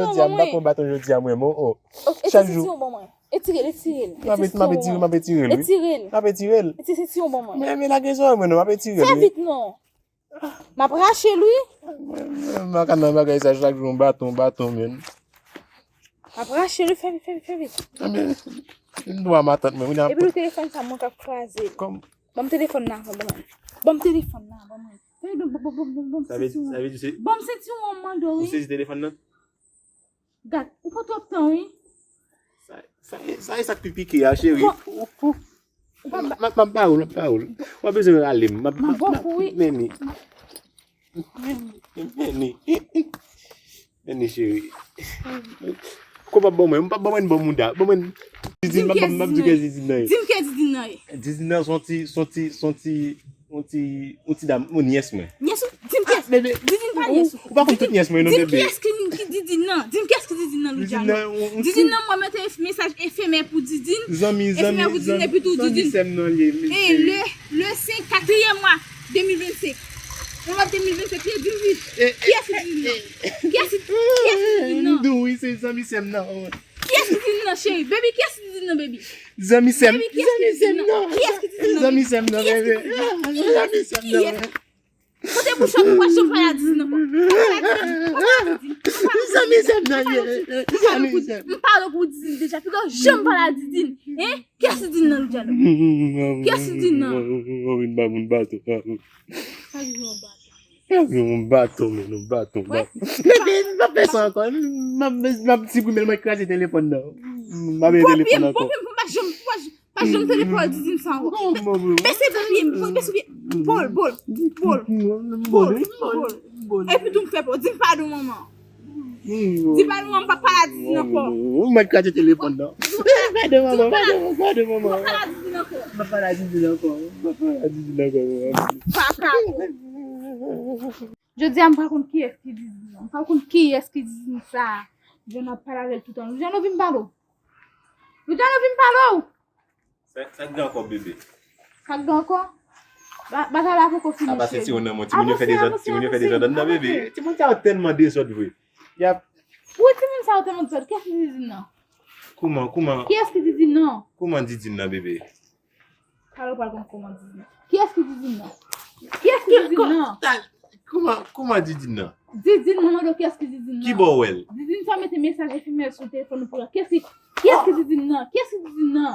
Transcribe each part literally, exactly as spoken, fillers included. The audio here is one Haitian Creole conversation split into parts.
jodi a, m pa pran baton jodi a, mwen, mo, o. Chak jou. Etire l, etire l. M ap etire l, m ap etire l, wi. Etire l. M ap etire l. Etire sentiwon ban mwen. Men, men lage zòrèy mwen non, m ap etire l, wi. Fè vit non. M ap rache l, wi. Mwen, mwen, m pa ka nan bagay sa, chak jou yon baton, baton, men. M ap rache l, wi, fè vit, fè vit, fè vit. A, men, m dwa matant mwen, wi, nan. Epi nou telefòn sa, mwen k ap kraze l. Kòm? Ban m telefòn nan, ban mwen. Ban m telefòn nan, ban mwen. Ban m sentiwon. Sa vle, sa vle di se. Ban m sentiwon, m mande w, wi. Ou sezi telefòn nan? Gad, ou pran twòp tan, wi. Sa, sa, sa e sa k pi pike a, cheri. Bon. Ou, ou, ou pa ba- M ap, m ap ba ou l, m ap ba ou l. W ap bezwen rale m. M ap, m ap, m ap, men ni. Men ni. Men ni, cheri. Ko p ap ban mwen, m p ap ban mwen bon mouda. Ban mwen dizin, m ap, m ap di kiyès dizin nan ye. Di m kiyès dizin nan ye. Dizin nan se yon ti, se yon ti, se yon ti, yon ti, yon ti dam, yon nyès mwen. Nyès ou? Di m kiyès. Bebe, dizin pa nyès ou. Ou pa konn tout nyès mwen non, bebe. Di m kiyès ki, ki dizin nan. Di m kiyès ki dizin nan, Loudjano. Dizin nan, mwen mete mesaj efemè pou dizin. Zanmi, zanmi, zanmi sè m nan li ye. E le, le senk, katriyèm mwa de mil vennsenk. Mwa de mil vennsenk, li di m wi. Kiyès ki dizin nan? Kiyès ki, kiyès ki dizin nan? M di w wi, se zanmi sè m nan. Kiyès ki dizin nan, cheri? Baby, kiyès ki dizin nan, baby? Zanmi sè m. Baby, kiyès ki dizin nan? Kiyès ki dizin nan? Zanmi sè m nan, bebe. Zanmi sè m nan. Kote bouch ou, ou pa janm pale a dizin ankò. Ou pa pale a dizin. Ou pa pale a dizin. Zanmi sè m nan ye. Zanmi sè m. M pale pou dizin deja. Piga w janm pale a dizin. Hein? Kiyès ki dizin nan, Loudjano? Kiyès ki dizin nan? Ou vin ba moun baton. Pa gen yon baton. Yon baton, men, yon baton, baton. Bebe, m p ap fè sa ankò. M ap, m ap siprimen l, mwen kraze telefòn nan. M pa bezwen telefòn ankò. Bon, bon, bon, pa janm, pa janm, pa janm tande pawòl dizin sa ankò. Bese pye m, bese pye m. Bòl, bòl, bòl. Bòl, bòl. Epi tou m fè pa w. Di m padon, manman. Di pa nou, m p ap pale a dizin ankò. Ou mèt kraze telefòn nan. Padon, manman, padon, padon, manman. M p ap pale a dizin ankò. M p ap pale a dizin ankò. M p ap pale a dizin ankò, manman. Papa. Jodi a, m pa konn kiyès ki dizin nan. M pa konn kiyès ki dizin sa. Jan ap pale avè l toutan. Jan nou vin pale w. Jan nou vin pale w. Sa, sa k gen ankò, bebe? Sa k gen ankò? Ba-, batay la poko fini, cheri. Apa se timoun nan, timoun yo fè dezòd, timoun yo fè dezòd anndan, bebe. Timoun sa yo tèlman dezòd vre. Y ap. Wi, timoun sa yo tèlman dezòd. Kiyès ki dizin nan? Kouman, kouman? Kiyès ki dizin nan? Kouman dizin nan, bebe? Pale w pral konn kouman dizin nan. Kiyès ki dizin nan? Kiyès ki Didine nan? Kòman, kòman Didine nan? Didine, mwen mande w kiyès ki Didine nan. Ki bò w wè l? Didine sa mete mesaj F M S sou telefòn ou pou yo. Kiyès ki, kiyès ki Didine nan? Kiyès ki Didine nan?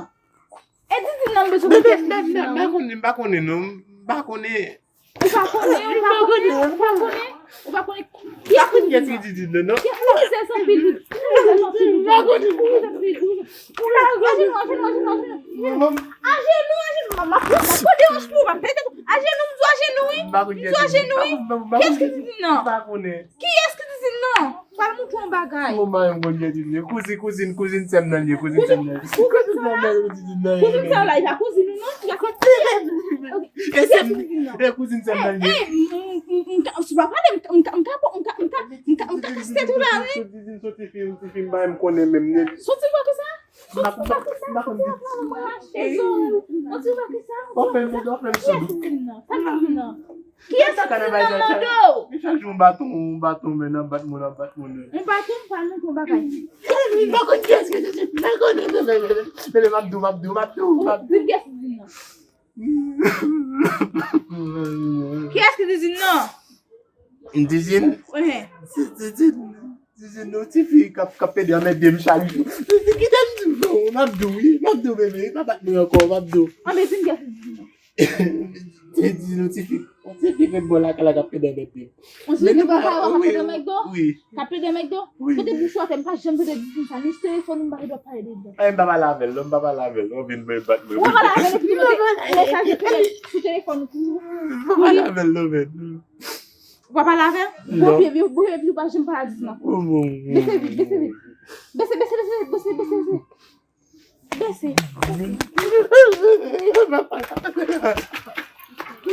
E Didine nan m bezwen konn kiyès ki Didine nan. M pa konnen, m pa konnen non. M pa konnen. Ou pa konnen, ou pa konnen, ou pa konnen, ou pa konnen. Kiyès ki Didine nan? Didine nan. Kiyès ki Didine nan? Ou se sanpil ou. Ou se sanpil ou. Ou se sanpil ou. Ajenou, ajenou, ajenou, ajenou. Ajenou, ajenou. M ap pran dewanj pou ou, m ap pete tou. Ajenou, m di w ajenou wi. M di w ajenou wi. Kiyès ki Didine nan? Kiyès ki Didine nan? Pral montre yon bagay. Mwen menm konn gen Didine. Kouzin, kouzin, kouzin sè m nan li ye, kouzin sè m nan li ye. Kouzin sè m nan li ye, Didine nan. Kouzin sa la, e pa kouzin ou non? Kiyès ki Didine nan? E kouzin sè m nan li ye. Si w pa pale, m ka, m ka, m ka, m ka, m ka, m ka, m ka, m ka kase tou la wi. Didine soti fim, ti fim, ba m konnen menm. Soti kwa ki sa? M pa konn, m pa konn. Soti kwa ki sa? Ou fè m, ou fè m sou. Kiyès ki Didine nan mande w? Li chak jou yon baton, yon baton, men nan bat moun, nan bat moun. Yon baton, m pral montre yon bagay. M pa konn kiyès ki Didine, m pa konnen. Men m ap di w, m ap di w, m ap di w, m ap di w. Di m kiyès ki Didine nan. Kiyès ki Didine nan? Didine? Wi. Didine, Didine, yon ti fi k ap, k ap pede anmède m chak jou. Kite m di w, non, m ap di w, wi, m ap di w, bebe, pa bat mwen ankò, m ap di w. Anben, di m kiyès ki Didine nan. Te di nou ti fi, yon ti fi ret bò lakay la k ap pede anmède m. Yon ti fi ret bò lakay la k ap pede anmède w? Wi. K ap pede anmède w? Wi. Kote bouch ou atè, m pa janm tande Didine sa. Ni sou telefòn ou, m pa gen dwa pale de Didine. Ay, m pa pale avè l, non, m pa pale avè l, non, vin mwen bat mwen. Ou pa pale avè l, epi li mete mesaj sou telefòn ou pou ou. M pa pale avè l, non, men. Ou pa pale avè l? Bon, byen, byen, byen, byen, ou pa janm pale a Didine ankò. Bese vit, bese vit. Bese, bese, bese, bese, bese, bese. Bese. E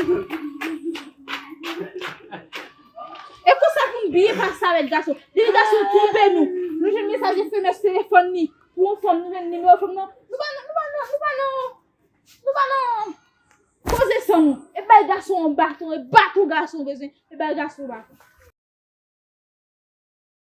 konsa pou n byen pase avèk gason. Depi gason twonpe nou, nou jwenn mesaj F M S telefòn li. Pou yon fanm, nou jwenn nimewo fanm nan. Nou pa nan, nou pa nan, nou pa nan, nou pa nan koze san nou. E bay gason yon baton, e baton gason bezwen, e bay gason yon baton.